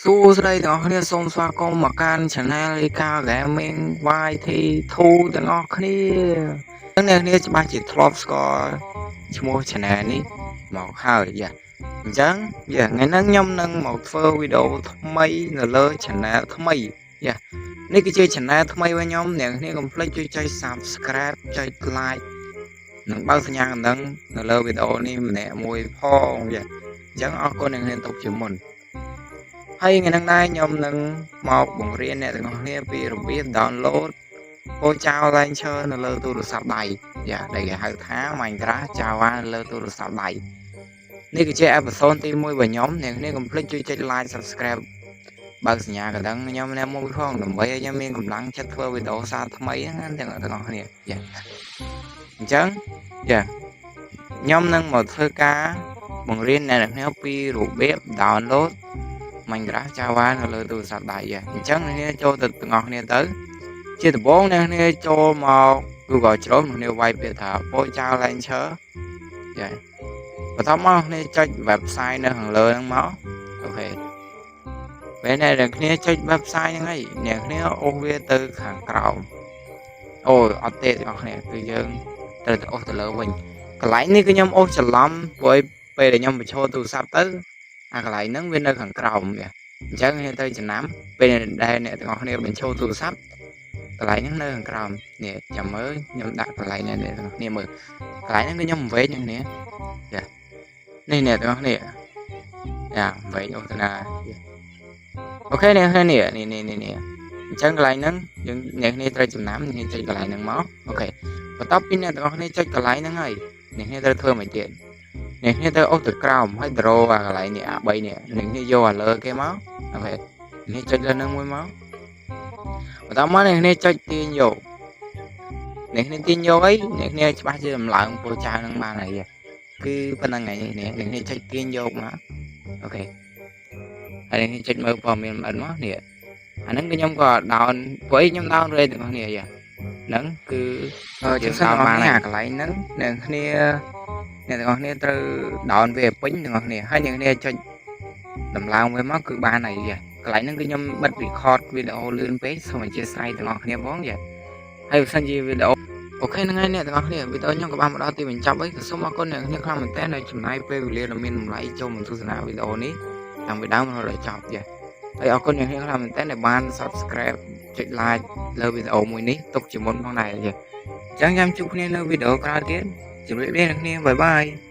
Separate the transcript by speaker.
Speaker 1: សួស្តីទាំងអស់គ្នាសូមស្វាគមន៍មកកាន់ Channel Rika Gaming YT2 ទាំងអស់គ្នាអ្នកគ្នាច្បាស់ជាធ្លាប់ស្គាល់ឈ្មោះ Channel នេះមកហើយយ៉ាអញ្ចឹងយ៉ាថ្ងៃនេះខ្ញុំនឹងមកធ្វើវីដេអូថ្មីនៅលើ Channel ថ្មីយ៉ានេះគឺជា Channel ថ្មីរបស់ខ្ញុំអ្នកគ្នាកុំភ្លេចជួយចុច Subscribe ចុច Like និងបើកសញ្ញាកណ្ដឹងនៅលើវីដេអូនេះម្នាក់មួយផងយ៉ាអញ្ចឹងអរគុណអ្នកគ្នាទុកជាមុនហើយថ្ងៃហ្នឹងដែរខ្ញុំនឹងមកបង្រៀនអ្នកទាំងអស់គ្នាពីរបៀប download Pojav Launcher នៅលើទូរស័ព្ទដៃយ៉ាដែលគេហៅថា Minecraft Java នៅលើទូរស័ព្ទដៃនេះគឺជា episode ទី1របស់ខ្ញុំអ្នកគ្នាកុំភ្លេចជួយចុច like subscribe បើកសញ្ញាកណ្ដឹងខ្ញុំម្នាក់មួយផងដើម្បីឲ្យខ្ញុំមានកម្លាំងចិត្តធ្វើវីដេអូសារថ្មីហ្នឹងទាំងទាំងអស់គ្នាយ៉ាអញ្ចឹងយ៉ាខ្ញុំនឹងមកធ្វើការបង្រៀនអ្នកទាំងគ្នាពីរបៀប download Minecraft Java នៅលើទូរស័ព្ទដៃអញ្ចឹងអ្នកគ្នាចូលទៅទាំងអស់គ្នាទៅជាដំបូងអ្នកគ្នាចូលមក Google Chrome អ្នកគ្នាវាយពាក្យថា Pojav Launcher ចាបន្ទាប់មកអ្នកចុច website នៅខាងលើហ្នឹងមក OK ពេលអ្នកគ្នាចុច website ហ្នឹងហើយអ្នកគ្នាអូសវាទៅខាងក្រោមអូអត់ទេទាំងអស់គ្នាគឺយើងត្រូវតែអូសទៅលើវិញកន្លែងនេះគឺខ្ញុំអូសច្រឡំព្រោះពេលដែលខ្ញុំបញ្ឈរទូរស័ព្ទទៅអាកន្លែងហ្នឹងវានៅខាងក្រោមវាអញ្ចឹងគ្នាទៅចំណាំពេលដែលអ្នកទាំងអស់គ្នាបញ្ចូលទូរស័ព្ទកន្លែងហ្នឹងនៅខាងក្រោមនេះចាំមើលខ្ញុំដាក់កន្លែងនេះអ្នកទាំងអស់គ្នាមើលកន្លែងហ្នឹងគឺខ្ញុំវែងហ្នឹងនេះចានេះអ្នកទាំងអស់គ្នាយ៉ាវែងអូសទៅណាOK អ្នកគ្នានេះនេះនេះនេះអញ្ចឹងកន្លែងហ្នឹងយើងអ្នកគ្នាត្រូវចំណាំអ្នកចុចកន្លែងហ្នឹងមក OK បន្ទាប់ពីអ្នកទាំងអស់គ្នាចុចកន្លែងហ្នឹងហើយអ្នកគ្នាត្រូវធ្វើមួយទៀតអ្នកគ្នាត្រូវអូសទៅក្រោមហើយដ្រូអាកន្លែងនេះអា3នេះអ្នកគ្នាយកអាលើគេមក OK នេះចុចលើនឹងមួយមកបន្តមកអ្នកគ្នាចុចទាញយកអ្នកគ្នាទាញយកអីអ្នកគ្នាច្បាស់ជាដំឡើង Pojav នឹងបានហើយគឺប៉ុណ្្នឹងហើយអ្នកគ្នាចុចទាញយកមក OK ហើយអ្នកគ្នាចុចមើលព័ត៌មានលម្អិតមកនេះអាហ្នឹងគឺខ្ញុំក៏ down ព្រោះអីខ្ញុំ down រួចទាំងអស់គ្នាយ៉ាហ្នឹងគឺយើង down បានអាកន្លែងហ្នឹងអ្នកគ្នាអ្នកទាំងអស់គ្នាត្រូវ down វាឲ្យពេញទាំងអស់គ្នាហើយអ្នកគ្នាចុចដំឡើងវាមកគឺបានហើយយ៉ាកន្លែងហ្នឹងគឺខ្ញុំបិទ record វីដេអូលឿនពេកសូមអធ្យាស្រ័យទាំងអស់គ្នាផងយ៉ាហើយបើសិនជាវីដេអូ OK ហ្នឹងហើយអ្នកទាំងអស់គ្នាវីដេអូខ្ញុំក៏បានមកដល់ទីបញ្ចប់ហើយក៏សូមអរគុណអ្នកគ្នាខ្លាំងមែនទែនដែលចំណាយពេលវេលាដ៏មានតម្លៃចូលមកទស្សនាវីដេអូនេះតាំងពីដើមរហូតដល់ចប់យ៉ាហើយអរគុណអ្នកគ្នាខ្លាំងមែនទែនដែលបាន subscribe ចុច like លើវីដេអូមួយនេះទុកជាមុនផងដែរយ៉ាអញ្ចឹងចាំជួបគ្នានៅវីដេអូក្រោយទៀតជម្រាបលាអ្នកគ្នាbye bye.